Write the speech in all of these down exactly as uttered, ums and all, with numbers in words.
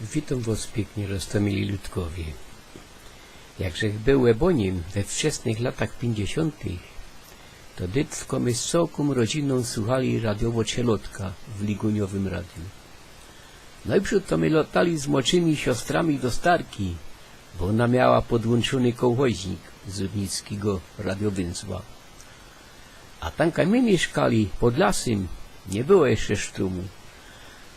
Witōm wos piyknie, roztōmili ludkowie. Jak żech bōł łebōniym we wczesnych latach piyńćdziesiōntych, to dytko my z cołkōm rodzinōm suchali radiowo Cielotka w Ligōniowym radiu. Nojprzōd to my lotali z młodszymi siostrami do starki, bo ôna miała podłōnczōny kołchoźnik z rudnickigo radiowynzła. A tam, kaj my miyszkali, pod lasym, niy było jeszcze sztrumu.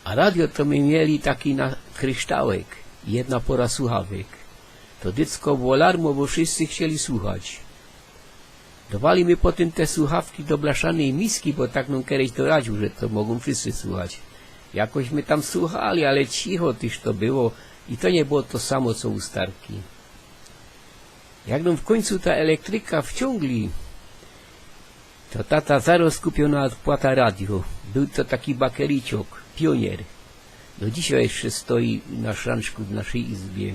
A radio to my mieli taki na kryształek i jedna pora suchawek. To dycko było larmo, bo wszyjscy chcieli suchać. Dowali my potym te suchawki do blaszanyj miski, bo tak nōm kedyś doradziōł, że to mogōm wszyjscy suchać. Jakoś my tam suchali, ale cicho tyż to było i to niy było to samo, co u starki. Jak nōm w kōńcu ta elektryka wciōngli, to tata zarŏz kupiōł na ôdpłata radio. Bōł to taki bakeliciok, Pionier. Do dzisiej jeszcze stoi na szranczku w naszyj izbie.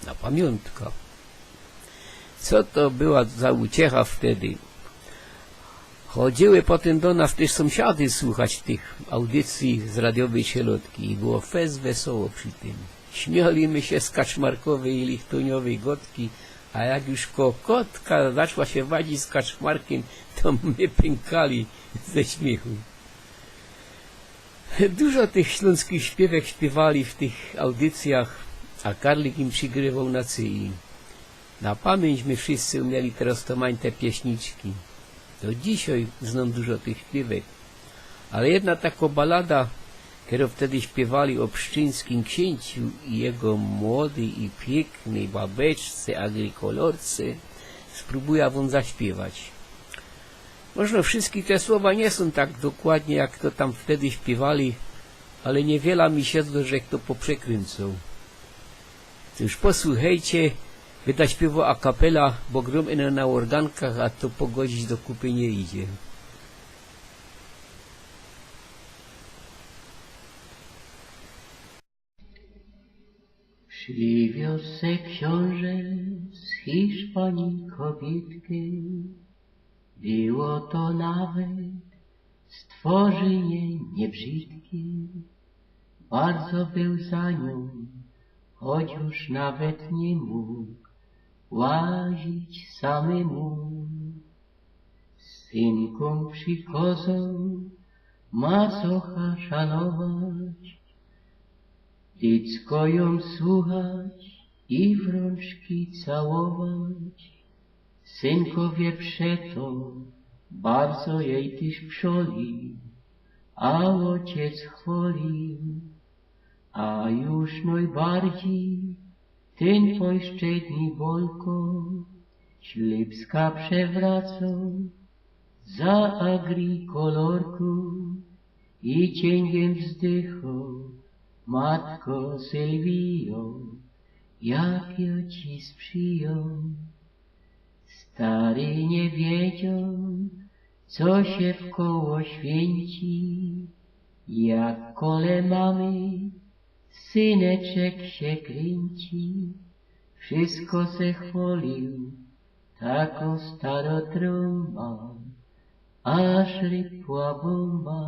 Na pamiōntka. Co to była za uciecha wtedy. Chodziły potym do nas tyż sōmsiady suchać tych audycyj z radiowyj Cielotki i było fest wesoło przi tym. Śmiali my sie z kaczmarkowyj i lichtōniowyj gŏdki, a jak już kokotka zaczła sie wadzić z kaczmarkym, to my pynkali ze śmiychu. Dużo tych ślōnskich śpiywek śpiywali w tych audycyjach, a Karlik im przigrywoł na cyji. Na pamiyńć my wszyjscy umieli te roztōmajte pieśniczki. Do dzisiej znōm dużo tych śpiywek. Ale jedna tako balada, kerõ wtedy śpiywali ô pszczyńskim ksiyńciu i jego młodyj i piyknyj babeczce, agrikolorce, sprōbujã wōm zaśpiewać. Możno wszyjske te słowa niy sōm tak dokładnie, jak to tam wtedy śpiywali, ale niywiela mi sie zdo, żech to poprzekryncoł. To już posuchejcie, byda śpiywŏ a capella, bo grōm ino na ôrgankach, a to pogodzić do kupy niy idzie. Prziwiōz se ksiōnże z Hiszpanie kobiytkę, było to nawet stworzynie niybrzidkie. Bardzo bōł za niōm, choć już nawet niy mōg łazić samymu. Synkōm przikŏzoł macocha szanować, dycko jōm suchać i w rōnczki całować. Synkowie przeto bardzo jej tyż przoli, a ôciec chwoli. A już nojbardzij tyn pojszczedni bolko ślipska przewracoł za agrikolorko i ciyngiym wzdychoł: Matko Sylwijo, jak jŏ ci sprzijoł. Stary niy wiedzioł, co sie wkoło świynci, jak kole mamy syneczek sie krynci. Wszysko se chwoliōł tako staro trōmba, aż rypła bōmba.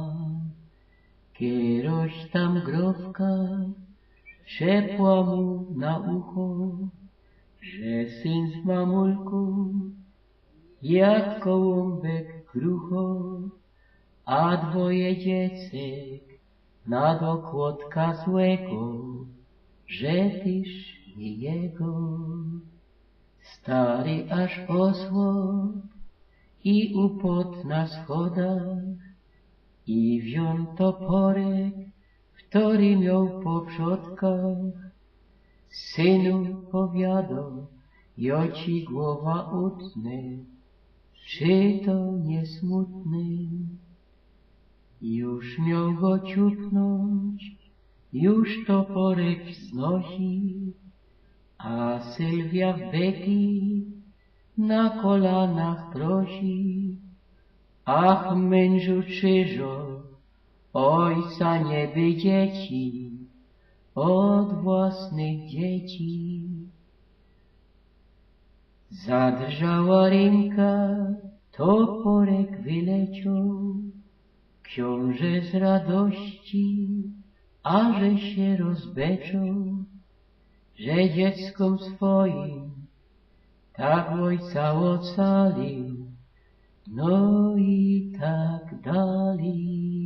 Keroś tam grofka szepła mu na ucho, że syn z mamulkōm jak kołōmbek krucho, a dwoje dziecek na dokłŏdka złego, że tyż niy jego. Stary aż ôsłŏp i upŏd na schodach i wziōn toporek, ftory mioł po przodkach. Synu, powiadŏ, jŏ ci głowa utnã, czy to niy smutne? Już mioł go ciupnōńć, już toporek wznosi, a Sylwia w byki na kolanach prosi: Ach, mynżu krzyżo, ôjca niy bydzie ci ôd własnych dzieci. Zadrżała rynka, toporek wylecioł. Ksiōnże z radości A że sie rozbeczōł, że dzieckom swojim tak ojca ocalił, no i tak dalij.